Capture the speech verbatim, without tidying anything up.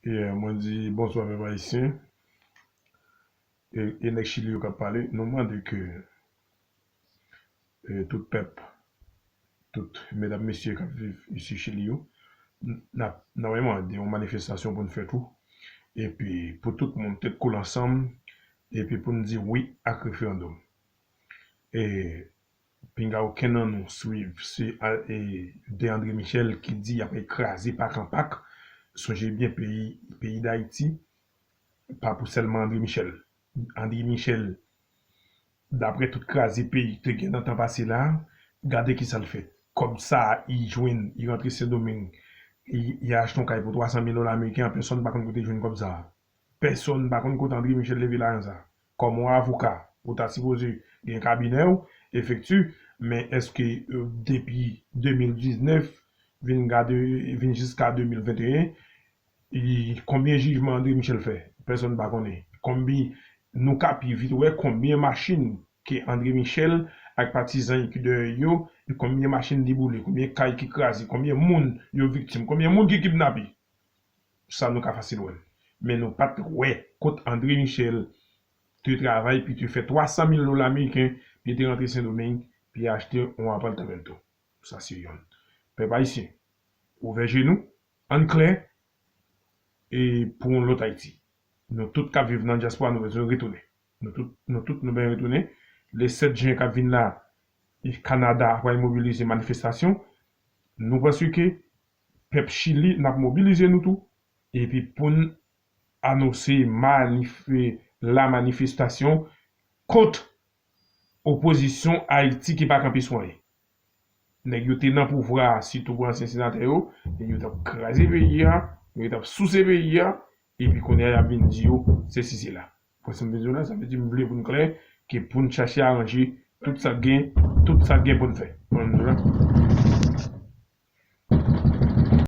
E mwen di bonswa pèp ayisyen. E, e nèg Chili yo k ap pale, nou mande ke e, tout pèp, tout medam mesye k ap viv isi Chili yo, n ap nòmalman de yon manifestasyon pou n fè tou. Epi pou tout moun tèt kole ansanm, epi pou n di wi ak referandòm. E pinga okenn nan nou swiv se a- e, de André Michel ki di y ap kraze pak an pak. Sonje byen peyi, peyi Dayiti pa pou sèlman André Michel. André Michel, daprè tout kraze peyi ki te gen nan tan pase la, gade kisa l fè. Kòb sa a, li jwenn, li rantre Sendomeng, li, li achte yon kay pou twa san mil dola ameriken, pèsonn pa konn kote li jwenn kòb sa a. Pèsonn pa konn kote André Michel leve lajan sa a. Kòm yon avoka, ou ta sipoze gen kabinè w, efekti, men èske e, depi de mil diznèf vin gade, vin jiska de mil venteyen, e konbyen jijman André Michel fè? Pèsonn pa konnen. Konbyen, nou ka pi vit wè konbyen machin ke André Michel ak patizan li ki dèyè yo, e konbyen machin li boule, konbyen kay ki kraze, konbyen moun yo viktim, konbyen moun ki kidnape. Sa nou ka fasil wè l. Men nou pa t wè kot André Michel te travay, pi te fè twa san mil dola ameriken, pi te rantre Sendomeng, pi achte yon apartamento. Sa se yonn. Pèp ayisyen, ouvè je nou, ann klè, e pou yon lòt Ayiti. Nou tout k ap viv nan dyaspora, nou bezwen retounen. Nou tout, nou tout, nou bezwen retounen. Le sèt jen k ap vin la, e Kanada pral mobilize manifestasyon. Nou panse ke pèp Chili, n ap mobilize nou tou. Epi pou n anonse manif-, la manifestasyon kont opozisyon Ayiti ki pa kanpe sou anyen. Nèg yo te nan pouvwa a, sitou pou ansyen senatè yo, nèg yo t ap kraze peyi a, nèg yo t ap souse peyi a, epi kounye a y ap vin di yo sesi sela. Pwen sa m vle di w la, sa vle di m vle pou n klè, ke pou n chache aranje tout sa k gen, tout sa k gen pou n fè. Mwen menm tou la.